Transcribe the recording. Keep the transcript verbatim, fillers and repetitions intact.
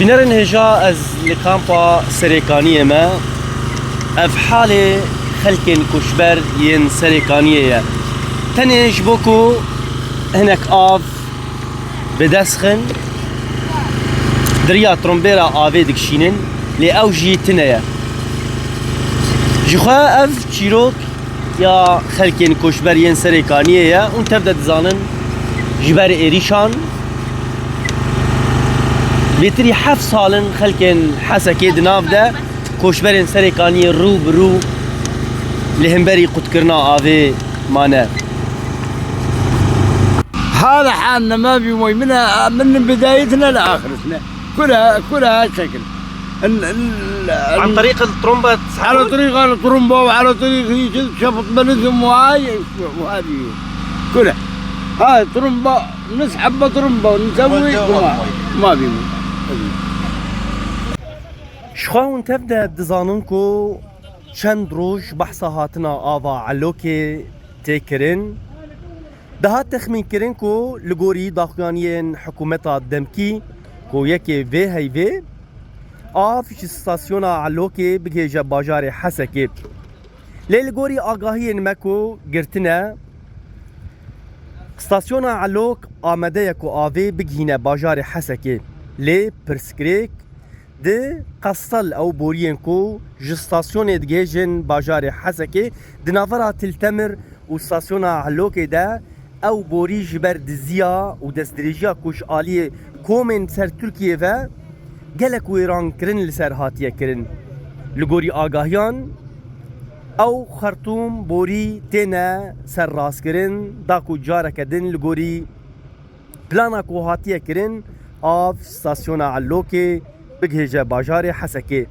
Bînerên hêja, ez li kampa Serêkaniyê me. Ev halê xelkên koçber yên Serêkaniyê ye. Tenê ji bo ku hinek av bi dest xin, di riya trombêra avê dikişînin, lê ew jî tune ye. Ji xwe ev çîrok ya xelkên koçber yên Serêkaniyê ye. Hûn tev de dizanin, ji ber êrîşan bêtirî heft sal in xelkên Hesekê di nav de koçberên Serêkaniyê rû bi rû li hemberî qutkirina avê mane. Hala hal nema bi moy min, min bidayetine li axiretine. Kura, kura şekil. An tariq al tromba. Ala tariq al tromba, ala tariq şefet belizim, vay, vay. Kura. Ha, tromba, nishabba tromba, nisawi, ma, ma bi. Ji xwe hûn tev de dizanin ku çend roj behsa hatina ava Elokê tê kirin. Dihat texmînkirin ku li gorî daxuyaniyên hikûmeta demkî ku yekê vê heyvê av ji stasyona Elokê bigihêje bajarê Hesekê. Lê li gorî agahiyên me ku girtine, stasyona Elok amade ye ku avê bigihîne bajarê Hesekê. Lê pirsgirêk, di qastel ew boriyên ku ji stasyonê digihêjin bajarê Hesekê, di navbera Til Temir û stasyona Elokê de ew borî ji ber diziya û destdirêjiya ku ji aliyê komên ser Tirkiyê ve gelek wêrankirin li ser hatiye kirin. Li gorî agahiyan, ew xertûm borî têne serrastkirin, da ku careke din li gorî plana ku hatiye kirin, av stasyona Elokê bigihêje bajarê Hesekê.